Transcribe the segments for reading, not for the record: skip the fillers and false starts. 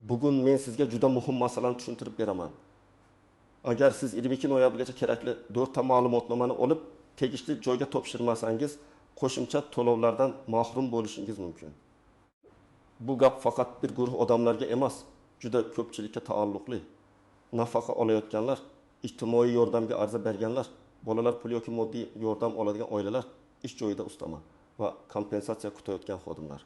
Bugun men sizga juda muhim masalani tushuntirib beraman. Agar siz 22 noyabrgacha kerakli 4 ta ma'lumotnomani olib, tegishli joyga topshirmasangiz, qo'shimcha to'lovlardan mahrum bo'lishingiz mumkin. Bu gap faqat bir guruh odamlarga emas, juda ko'pchilikka taalluqli. Nafaqa olayotganlar, ijtimoiy yordamga ariza berganlar, bolalar puli yoki moddiy yordam oladigan oilalar, ish joyida ustama va kompensatsiya kutayotgan xodimlar.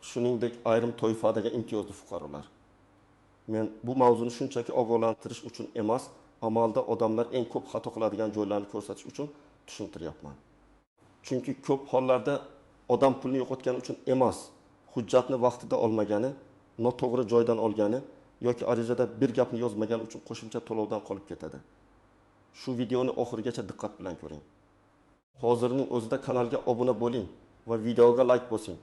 Shuningdek, ayrim toifadagi imtiyozli fuqarolar. Men bu mavzuni shunchaki ogohlantirish uchun emas, amalda odamlar eng ko'p xato qiladigan joylarni ko'rsatish uchun tushuntiryapman. Chunki ko'p hollarda odam pulni yo'qotgani uchun emas, hujjatni vaqtida olmagani, noto'g'ri joydan olgani yoki arizada bir gapni yozmagani uchun qo'shimcha to'lovdan qolib ketadi. Shu videoni oxirigacha diqqat bilan ko'ring. Hozirning o'zida kanalga obuna bo'ling va videoga like bosing.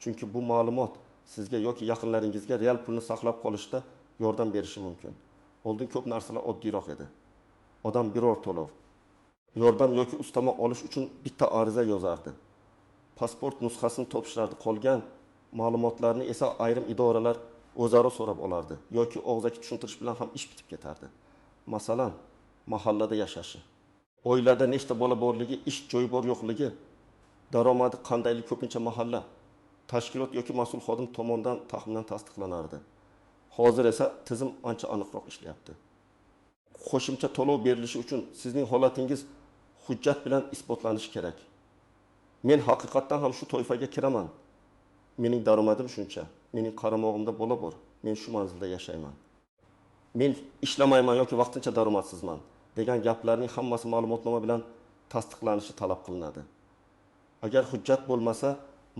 Chunki bu ma'lumot sizga yoki yaqinlaringizga real pulni saqlab qolishda yordam berishi mumkin. Oldin ko'p narsalar oddiyroq edi. Odam biror to'lov, yordam yoki ustama olish uchun bitta ariza yozardi. Pasport nusxasini topshirardi, qolgan ma'lumotlarni esa ayrim idoralar o'zaro so'rab olardi yoki og'zaki tushuntirish bilan ham ish bitib ketardi. Masalan, mahallada yashashi, oilada nechta bola borligi, ish joyi bor yo'qligi, daromadi qandaylik ko'pincha mahalla, tashkilot yoki mas'ul xodim tomonidan taxminan tasdiqlanardi. Hozir esa tizim ancha aniqroq ishlayapti. Qo'shimcha to'lov berilishi uchun sizning holatingiz hujjat bilan isbotlanishi kerak. Men haqiqatdan ham shu toifaga kiraman. Mening daromadim shuncha, mening qaramog'imda bola bor, men shu manzilda yashayman. Men ishlamayman yoki vaqtincha daromadsizman degan gaplarning hammasi ma'lumotnoma bilan tasdiqlanishi talab qilinadi. Agar hujjat bo'lmasa,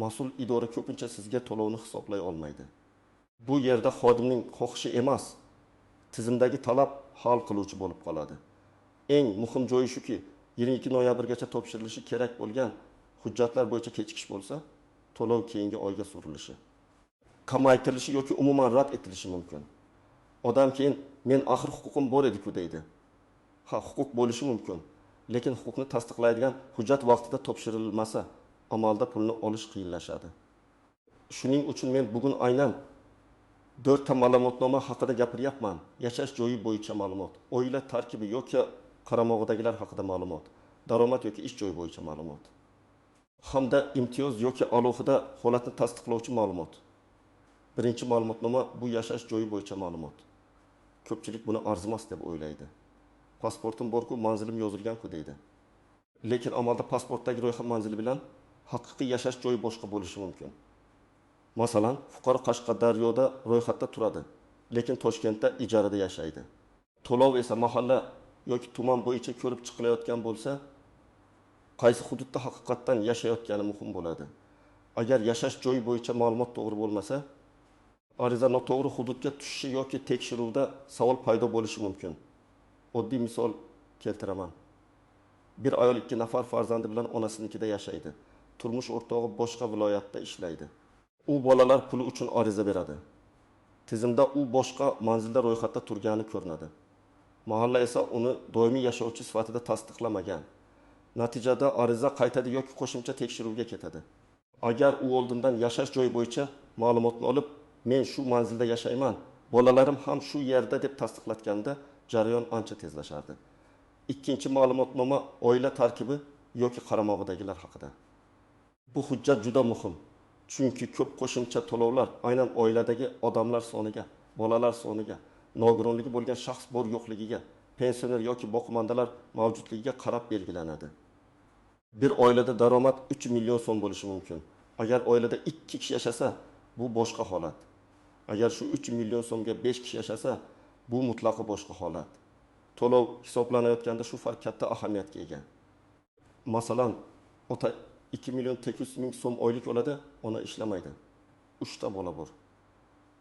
mas'ul idora ko'pincha sizga to'lovni hisoblay olmaydi. Bu yerda xodimning xohishi emas, tizimdagi talab hal qiluvchi bo'lib qoladi. Eng muhim joyi shuki, 22 noyabrgacha topshirilishi kerak bo'lgan hujjatlar bo'yicha kechikish bo'lsa, to'lov keyingi oyga surilishi, kamaytirilishi yoki umuman rad etilishi mumkin. Odam keyin men axir huquqim bor edi-ku deydi. Ha, huquq bo'lishi mumkin, lekin huquqni tasdiqlaydigan hujjat vaqtida topshirilmasa, amalda pulni olish qiyinlashadi. Shuning uchun men bugun aynan 4 ta ma'lumotnoma haqida gapiryapman. Yashash joyi bo'yicha ma'lumot, oila tarkibi yoki qaramog'idagilar haqida ma'lumot, daromad yoki ish joyi bo'yicha ma'lumot, hamda imtiyoz yoki alohida holatni tasdiqlovchi ma'lumot. Birinchi ma'lumotnoma bu yashash joyi bo'yicha ma'lumot. Ko'pchilik buni arzimas deb o'ylaydi. Pasportim bor-ku, manzilim yozilgan-ku deydi. Lekin amalda pasportdagi ro'yxat manzili bilan haqiqiy yashash joyi boshqa bo'lishi mumkin. Masalan, fuqaro Qashqadaryoda ro'yxatda turadi, lekin Toshkentda ijarada yashaydi. To'lov esa mahalla yoki tuman bo'yicha ko'rib chiqilayotgan bo'lsa, qaysi hududda haqiqatdan yashayotgani muhim bo'ladi. Agar yashash joyi bo'yicha ma'lumot to'g'ri bo'lmasa, ariza noto'g'ri hududga tushishi yoki tekshiruvda savol paydo bo'lishi mumkin. Oddiy misol keltiraman. Bir ayol 2 nafar farzandi bilan onasinikida yashaydi. Turmush o'rtog'i boshqa viloyatda ishlaydi. U bolalar puli uchun ariza beradi. Tizimda u boshqa manzilda ro'yxatda turgani ko'rinadi. Mahalla esa uni doimiy yashovchi sifatida tasdiqlamagan. Natijada ariza qaytadi yoki qo'shimcha tekshiruvga ketadi. Agar u oldindan yashash joyi bo'yicha ma'lumotni olib, men shu manzilda yashayman, bolalarim ham shu yerda deb tasdiqlatganda jarayon ancha tezlashardi. Ikkinchi ma'lumotnoma oila tarkibi yoki qaramog'idagilar haqida. Bu hujjat juda muhim. Chunki ko'p qo'shimcha to'lovlar aynan oiladagi odamlar soniga, bolalar soniga, nogironligi bo'lgan shaxs bor yo'qligiga, pensioner yoki boqmandalar mavjudligiga qarab belgilanadi. Bir oilada daromad 3 million so'm bo'lishi mumkin. Agar oilada 2 kishi yashasa, bu boshqa holat. Agar shu 3 million so'mga 5 kishi yashasa, bu mutlaqo boshqa holat. To'lov hisoblanayotganda shu farq katta ahamiyatga ega. Masalan, ota 2 million 800 ming so'm oylik oladi, ona ishlamaydi. 3 ta bola bor.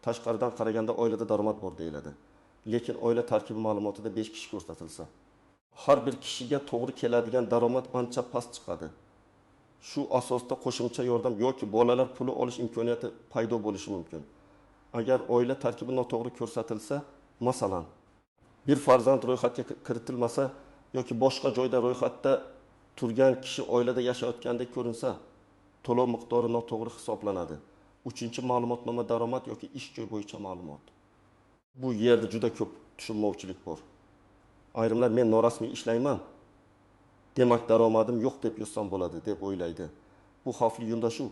Tashqaridan qaraganda oilada daromad bor deyiladi. Lekin oila tarkibi ma'lumotida 5 kishi ko'rsatilsa, har bir kishiga to'g'ri keladigan daromad ancha past chiqadi. Shu asosda qo'shimcha yordam yoki bolalar puli olish imkoniyati paydo bo'lishi mumkin. Agar oila tarkibi noto'g'ri ko'rsatilsa, masalan, bir farzand ro'yxatga kiritilmasa yoki boshqa joyda ro'yxatda turgan kishi oilada yashayotgandek ko'rinsa, to'lov miqdori noto'g'ri hisoblanadi. Uchinchi ma'lumotnoma daromad yoki ish joy bo'yicha ma'lumot. Bu yerda juda ko'p tushunmovchilik bor. Ayrimlar men norasmiy ishlayman, demak daromadim yo'q deb yozsam bo'ladi deb o'ylaydi. Bu xavfli yondashuv.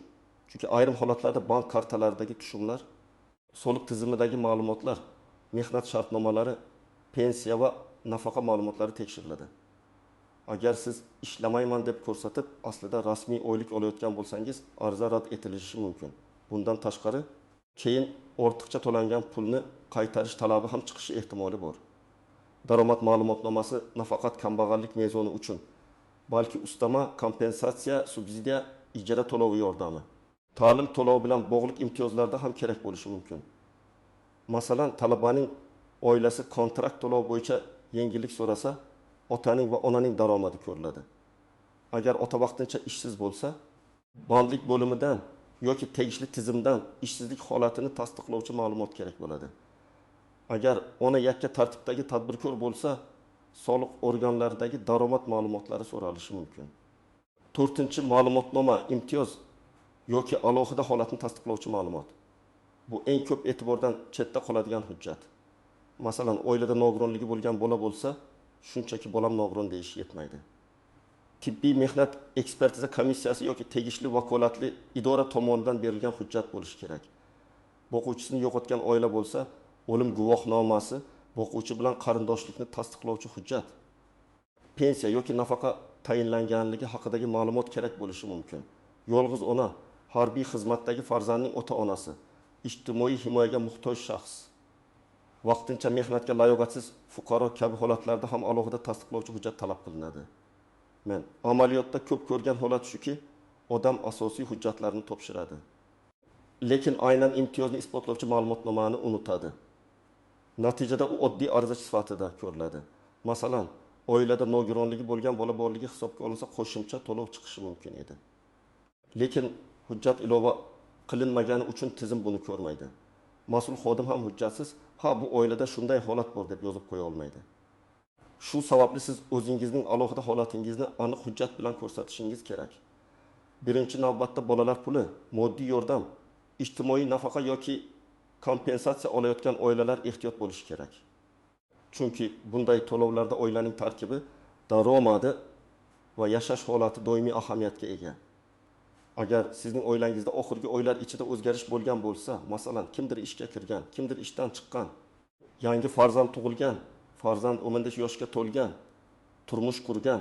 Chunki ayrim holatlarda bank kartalaridagi tushumlar, soliq tizimidagi ma'lumotlar, mehnat shartnomalari, pensiya va nafaqa ma'lumotlari tekshiriladi. Agar siz ishlamayman deb ko'rsatib, aslida rasmiy oylik olayotgan bo'lsangiz, ariza rad etilishi mumkin. Bundan tashqari, keyin ortiqcha to'langan pulni qaytarish talabi ham chiqishi ehtimoli bor. Daromad ma'lumotnomasi nafaqat kambag'allik mezoni uchun, balki ustama, kompensatsiya, subsidiya, ijara to'lovi yordami, ta'lim to'lovi bilan bog'liq imtiyozlarda ham kerak bo'lishi mumkin. Masalan, talabaning oilasi kontrakt to'lovi bo'yicha yengillik so'rasa, otaning va onaning daromadi ko'riladi. Agar ota vaqtincha ishsiz bo'lsa, bandlik bo'limidan yoki tegishli tizimdan ishsizlik holatini tasdiqlovchi ma'lumot kerak bo'ladi. Agar ona yakka tartibdagi tadbirkor bo'lsa, soliq organlaridagi daromad ma'lumotlari so'ralishi mumkin. To'rtinchi ma'lumotnoma imtiyoz yoki alohida holatni tasdiqlovchi ma'lumot. Bu eng ko'p e'tibordan chetda qoladigan hujjat. Masalan, oilada nogironligi bo'lgan bola bo'lsa, shunchaki bolam nogiron deyish yetmaydi. Tibbiy mehnat ekspertiza komissiyasi yoki tegishli vakolatli idora tomonidan berilgan hujjat bo'lishi kerak. Boquvchisini yo'qotgan oila bo'lsa, o'lim guvohnomasi boquvchi bilan qarindoshlikni tasdiqlovchi hujjat. Pensiya yoki nafaqa tayinlanganligi haqidagi ma'lumot kerak bo'lishi mumkin. Yolg'iz ona, harbiy xizmatdagi farzandning ota-onasi, ijtimoiy himoyaga muhtoj shaxs, vaqtincha mehnatga layoqatsiz fuqaro kabi holatlarda ham alohida tasdiqlovchi hujjat talab qilinadi. Men amaliyotda ko'p ko'rgan holat shuki, odam asosiy hujjatlarni topshiradi, lekin aynan imtiyozni isbotlovchi ma'lumotnomani unutadi. Natijada u oddiy arizachi sifatida ko'riladi. Masalan, oilada nogironligi bo'lgan bola borligi hisobga olinsa, qo'shimcha to'lov chiqishi mumkin edi. Lekin hujjat ilova qilinmagani uchun tizim buni ko'rmaydi. Mas'ul xodim ham hujjatsiz, ha bu oilada shunday holat bor deb yozib qo'ya olmaydi. Shu sababli siz o'zingizning alohida holatingizni aniq hujjat bilan ko'rsatishingiz kerak. Birinchi navbatda bolalar puli, moddiy yordam, ijtimoiy nafaqa yoki kompensatsiya olayotgan oilalar ehtiyot bo'lishi kerak. Chunki bunday to'lovlarda oilaning tarkibi, daromadi va yashash holati doimiy ahamiyatga ega. Agar sizning oilangizda oxirgi oylar ichida o'zgarish bo'lgan bo'lsa, masalan, kimdir ishga kirgan, kimdir ishdan chiqqan, yangi farzand tug'ilgan, farzand 15 yoshga to'lgan, turmush qurgan,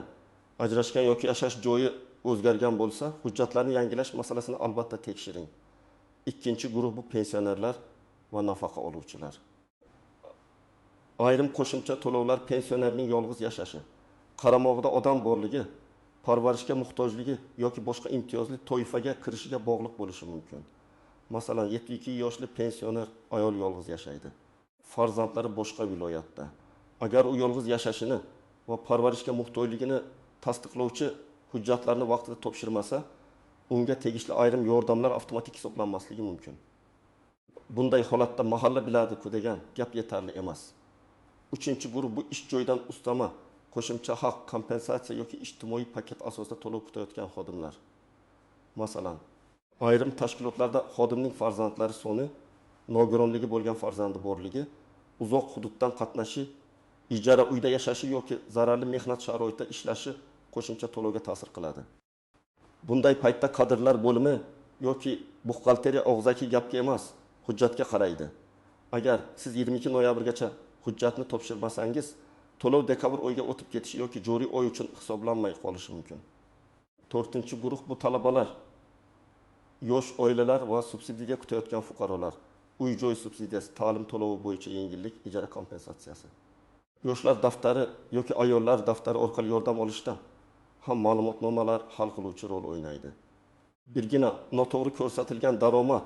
ajrashgan yoki yashash joyi o'zgargan bo'lsa, hujjatlarni yangilash masalasini albatta tekshiring. Ikkinchi guruh bu pensionerlar va nafaqa oluvchilar. Ayrim qo'shimcha to'lovlar pensionerning yolg'iz yashashi, qaramog'ida odam borligi, parvarishga muhtojligi yoki boshqa imtiyozli toifaga kirishiga bog'liq bo'lishi mumkin. Masalan, 72 yoshli pensioner ayol yolg'iz yashaydi. Farzandlari boshqa viloyatda. Agar u yolg'iz yashashini va parvarishga muhtojligini tasdiqlovchi hujjatlarni vaqtida topshirmasa, unga tegishli ayrim yordamlar avtomatik hisoblanmasligi mumkin. Bunday holatda mahalla biladi-ku degan gap yetarli emas. Uchinchi guruh bu ish joyidan ustama, qo'shimcha haq, kompensatsiya yoki ijtimoiy paket asosida to'lov kutayotgan xodimlar. Masalan, ayrim tashkilotlarda xodimning farzandlari soni, nogironligi bo'lgan farzandi borligi, uzoq hududdan qatnashi, ijara uyda yashashi yoki zararli mehnat sharoitida ishlashi qo'shimcha to'lovga ta'sir qiladi. Bunday paytda kadrlar bo'limi yoki buxgalteriya og'zaki gapga emas, hujjatga qaraydi. Agar siz 22 noyabrgacha hujjatni topshirmasangiz, to'lov dekabr oyiga o'tib ketishi yoki joriy oy uchun hisoblanmay qolishi mumkin. To'rtinchi guruh bu talabalar, yosh oilalar va subsidiya kutayotgan fuqarolar, uy-joy subsidiyasi, ta'lim to'lovi bo'yicha yengillik, ijara kompensatsiyasi. Yoshlar daftari yoki ayollar daftari orqali yordam olishda ham ma'lumotnomalar hal qiluvchi rol o'ynaydi. Birgina noto'g'ri ko'rsatilgan daromad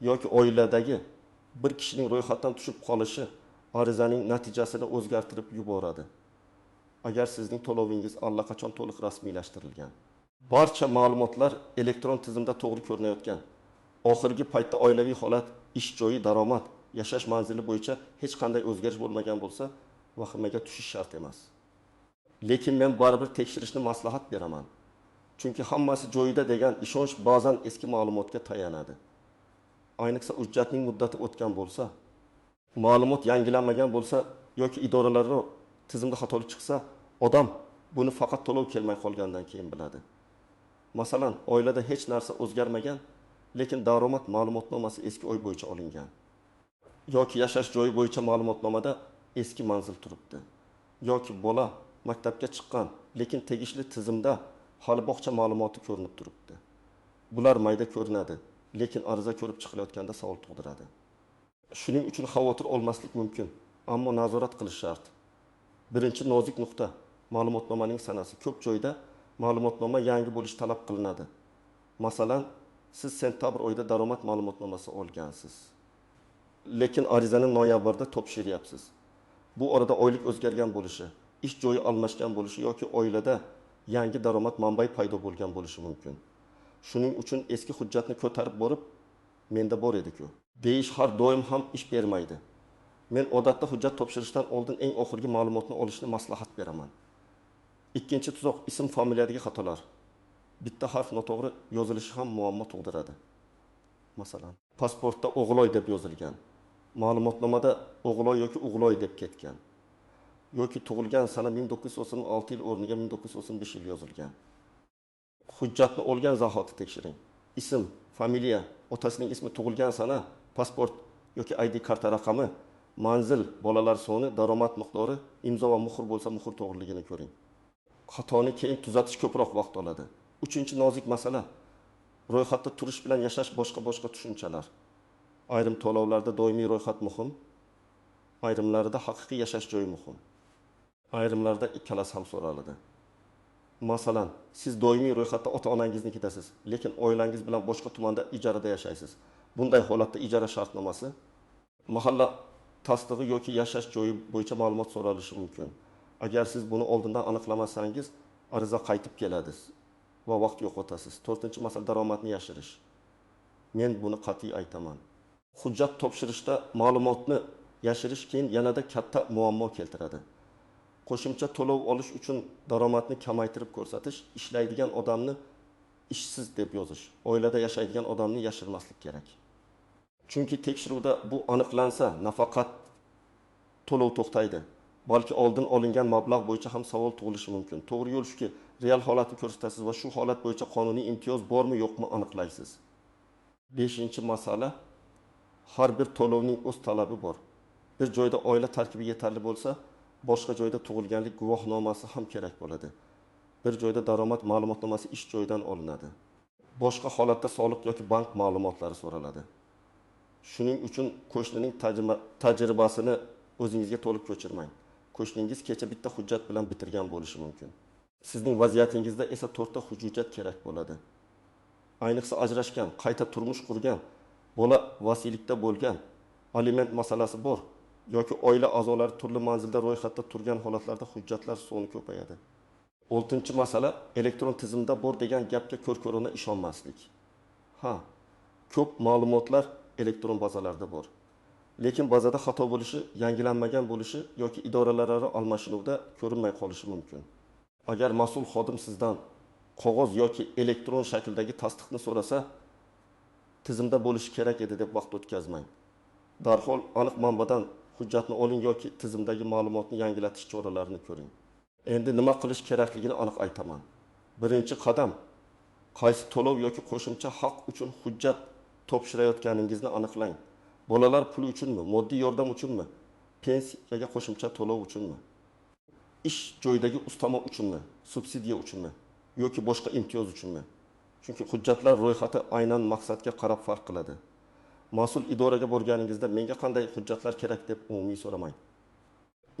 yoki oiladagi bir kishining ro'yxatdan tushib qolishi arizaning natijasini o'zgartirib yuboradi. Agar sizning to'lovingiz allaqachon to'liq rasmiylashtirilgan, barcha ma'lumotlar elektron tizimda to'g'ri ko'rinayotgan, oxirgi paytda oilaviy holat, ish joyi, daromad, yashash manzili bo'yicha hech qanday o'zgarish bo'lmagan bo'lsa, vahimaga tushish shart emas. Lekin men baribir tekshirishni maslahat beraman. Chunki hammasi joyida degan ishonch ba'zan eski ma'lumotga tayanadi. Ayniqsa hujjatning muddati o'tgan bo'lsa, ma'lumot yangilanmagan bo'lsa yoki idoralararo tizimda xatolik chiqsa, odam buni faqat to'lov kelmay qolgandan keyin biladi. Masalan, oilada hech narsa o'zgarmagan, lekin daromad ma'lumotnomasi eski oy bo'yicha olingan. Yoki yashash joyi bo'yicha ma'lumotnomada eski manzil turibdi. Yoki bola maktabga chiqqan, lekin tegishli tizimda hali bog'cha ma'lumoti ko'rinib turibdi. Bular mayda ko'rinadi, lekin ariza ko'rib chiqilayotganda savol tug'diradi. Shuning uchun xavotir olmaslik mumkin, ammo nazorat qilish shart. Birinchi nozik nuqta ma'lumotnomaning sanasi. Ko'p joyda ma'lumotnoma yangi bo'lishi talab qilinadi. Masalan, siz sentabr oyida daromad ma'lumotnomasi olgansiz, lekin arizani noyabrda topshiryapsiz. Bu orada oylik o'zgargan bo'lishi, ish joyi almashgan bo'lishi yoki oilada yangi daromad manbai paydo bo'lgan bo'lishi mumkin. Shuning uchun eski hujjatni ko'tarib borib, menda bor edi-ku deyish har doim ham ish bermaydi. Men odatda hujjat topshirishdan oldin eng oxirgi ma'lumotni olishni maslahat beraman. Ikkinchi tuzoq ism familiyadagi xatolar. Bitta harf noto'g'ri yozilishi ham muammo tug'diradi. Masalan, pasportda o'g'loy deb yozilgan, ma'lumotnomada o'g'loy yoki o'g'loy deb ketgan. Yoki tug'ilgan sana 1996 yil o'rniga 1995 yil yozilgan. Hujjatni olgan zahoti tekshiring. Ism, familiya, otasining ismi, tug'ilgan sana, pasport yoki ID karta raqami, manzil, bolalar soni, daromad miqdori, imzo va muhr bo'lsa muhr to'g'riligini ko'ring. Xatoni keyin tuzatish ko'proq vaqt oladi. Uchinchi nozik masala ro'yxatda turish bilan yashash boshqa tushunchalar. Ayrim to'lovlarda doimiy ro'yxat muhim, ayrimlarida haqiqiy yashash joyi muhim. Ayrimlarda ikkalasi ham so'raladi. Masalan, siz doimiy ro'yxatda ota-onangiznikidasiz, lekin oilangiz bilan boshqa tumanda ijarada yashaysiz. Bunday holatda ijara shartnomasi, mahalla tasdig'i yoki yashash joyi bo'yicha ma'lumot so'ralishi mumkin. Agar siz buni oldindan aniqlamasangiz, ariza qaytib keladi va vaqt yo'qotasiz. To'rtinchi masala daromadni yashirish. Men buni qat'iy aytaman. Hujjat topshirishda ma'lumotni yashirish keyin yanada katta muammo keltiradi. Qo'shimcha to'lov olish uchun daromadni kamaytirib ko'rsatish, ishlaydigan odamni ishsiz deb yozish, oilada yashaydigan odamni yashirmaslik kerak. Chunki tekshiruvda bu aniqlansa, nafaqat to'lov to'xtaydi, balki oldin olingan mablag' bo'yicha ham savol tug'ilishi mumkin. To'g'ri yo'l shuki, real holatni ko'rsatasiz va shu holat bo'yicha qonuniy imtiyoz bormi, yo'qmi aniqlaysiz. Beshinchi masala, har bir to'lovning o'z talabi bor. Bir joyda oila tarkibi yetarli bo'lsa, boshqa joyda tug'ilganlik guvohnomasi ham kerak bo'ladi. Bir joyda daromad ma'lumotnomasi ish joyidan olinadi. Boshqa holatda soliq yoki bank ma'lumotlari so'raladi. Shuning uchun qo'shnining tajribasini o'zingizga to'liq ko'chirmang. Qo'shningiz kecha bitta hujjat bilan bitirgan bo'lishi mumkin. Sizning vaziyatingizda esa to'rtta hujjat kerak bo'ladi. Ayniqsa ajrashgan, qayta turmush qurgan, bola vasiylikda bo'lgan, aliment masalasi bor yoki oila a'zolari turli manzilda ro'yxatda turgan holatlarda hujjatlar soni ko'payadi. Oltinchi masala elektron tizimda bor degan gapga ko'r-ko'rona ishonmaslik. Ha, ko'p ma'lumotlar elektron bazalarda bor. Lekin bazada xato bo'lishi, yangilanmagan bo'lishi yoki idoralararo almashinuvda ko'rinmay qolishi mumkin. Agar mas'ul xodim sizdan qog'oz yoki elektron shakldagi tasdiqni so'rasa, tizimda bo'lishi kerak edi deb vaqt o'tkazmang. Darhol aniq manbadan hujjatni oling yoki tizimdagi ma'lumotni yangilatish choralarini ko'ring. Endi nima qilish kerakligini aniq aytaman. Birinchi qadam qaysi to'lov yoki qo'shimcha haq uchun hujjat topshirayotganingizni aniqlang. Bolalar puli uchunmi, moddiy yordam uchunmi, pensiyaga qo'shimcha to'lov uchunmi, ish joyidagi ustama uchunmi, subsidiya uchunmi yoki boshqa imtiyoz uchunmi? Chunki hujjatlar ro'yxati aynan maqsadga qarab farq qiladi. Mas'ul idoraga borganingizda menga qanday hujjatlar kerak deb umumiy so'ramang.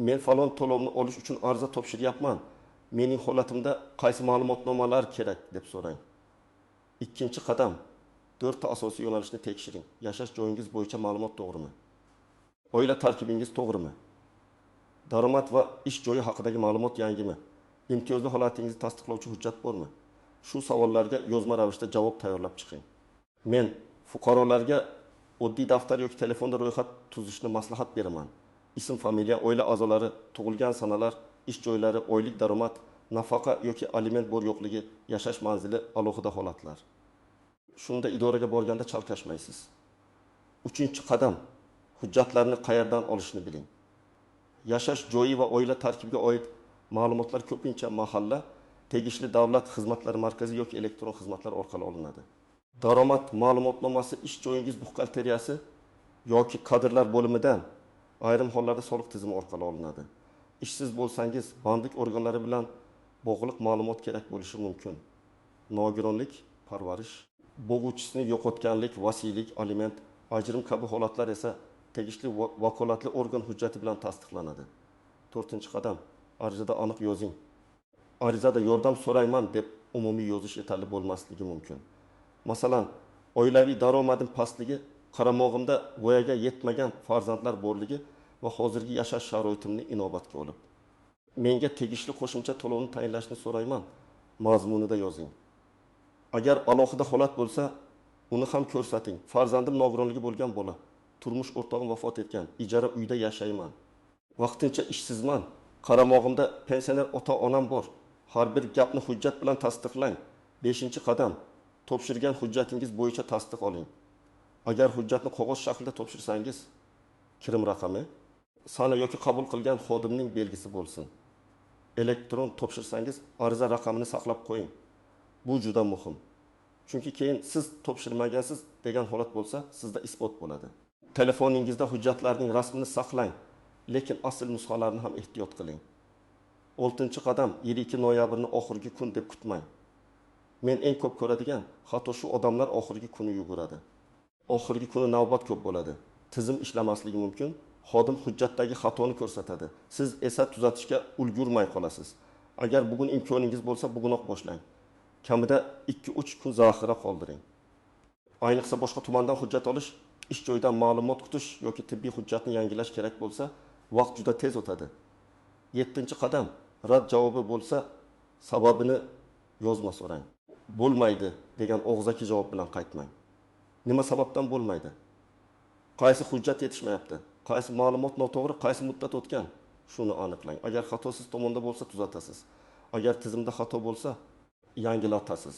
Men falon to'lovni olish uchun ariza topshiryapman. Mening holatimda qaysi ma'lumotnomalar kerak deb so'rang. Ikkinchi qadam, to'rtta asosiy yo'nalishni tekshiring. Yashash joyingiz bo'yicha ma'lumot to'g'rimi? Oila tarkibingiz to'g'rimi? Daromad va ish joyi haqidagi ma'lumot yangimi? Imtiyozli holatingizni tasdiqlovchi hujjat bormi? Shu savollarga yozma ravishda javob tayyorlab chiqing. Men fuqarolarga oddiy daftar yoki telefonda ro'yxat tuzishni maslahat beraman. Ism, familiya, oila a'zolari, tug'ilgan sanalar, ish joylari, oylik daromad, nafaqa yoki aliment bor yo'qligi, yashash manzili, alohida holatlar. Shunda idoraga borganda chalkashmaysiz. Uchinchi qadam: hujjatlarni qayerdan olishni biling. Yashash joyi va oila tarkibiga oid ma'lumotlar ko'pincha mahalla, tegishli davlat xizmatlari markazi yoki elektron xizmatlar orqali olinadi. Daromad ma'lumotnomasi ish joyingiz buxgalteriyasi yoki kadrlar bo'limidan, ayrim hollarda soliq tizimi orqali olinadi. Ishsiz bo'lsangiz, bandlik organlari bilan bog'liq ma'lumot kerak bo'lishi mumkin. Nogironlik, parvarish, bo'g'uvchisini yo'qotganlik, vasiylik, aliment, ajrim kabi holatlar esa tegishli vakolatli organ hujjati bilan tasdiqlanadi. To'rtinchi qadam: arizada aniq yozing. Arizada yordam so'rayman deb umumiy yozish yetarli bo'lmasligi mumkin. Masalan, oilaviy daromadim pastligi, qaramog'imda voyaga yetmagan farzandlar borligi va hozirgi yashash sharoitimni inobatga olib, menga tegishli qo'shimcha to'lovni tayinlashni so'rayman mazmunida yozing. Agar alohida holat bo'lsa, uni ham ko'rsating. Farzandim nogironligi bo'lgan bola, turmush o'rtog'im vafot etgan, ijara uyda yashayman, vaqtincha ishsizman, qaramog'imda pensioner ota-onam bor. Har bir gapni hujjat bilan tasdiqlang. Beshinchi qadam: topshirgan hujjatingiz bo'yicha tasdiq oling. Agar hujjatni qog'oz shaklida topshirsangiz, kirim raqami, sana yoki qabul qilgan xodimning belgisi bo'lsin. Elektron topshirsangiz, ariza raqamini saqlab qo'ying. Bu juda muhim. Chunki keyin siz topshirmagansiz degan holat bo'lsa, sizda isbot bo'ladi. Telefoningizda hujjatlarning rasmini saqlang, lekin asl nusxalarini ham ehtiyot qiling. Oltinchi qadam: 22 noyabrni oxirgi kun deb kutmang. Men eng ko'p ko'radigan xato shu: odamlar oxirgi kuni yuguradi. Oxirgi kuni navbat ko'p bo'ladi. Tizim ishlamasligi mumkin. Xodim hujjatdagi xatoni ko'rsatadi. Siz esa tuzatishga ulgurmay qolasiz. Agar bugun imkoningiz bo'lsa, bugunoq boshlang. Kamida 2-3 kun zaxira qoldiring. Ayniqsa boshqa tumandan hujjat olish, ish joyidan ma'lumot kutish yoki tibbiy hujjatni yangilash kerak bo'lsa, vaqt juda tez o'tadi. Yettinchi qadam: rad javobi bo'lsa, sababini yozma so'rang. Bo'lmaydi degan og'zaki javob bilan qaytmang. Nima sababdan bo'lmaydi? Qaysi hujjat yetishmayapti? Qaysi ma'lumot noto'g'ri, qaysi muddat o'tgan? Shuni aniqlang. Agar xato siz tomonda bo'lsa, tuzatasiz. Agar tizimda xato bo'lsa, yangilatasiz.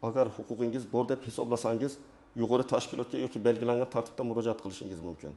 Agar huquqingiz bor deb hisoblasangiz, yuqori tashkilotga yoki belgilangan tartibda murojaat qilishingiz mumkin.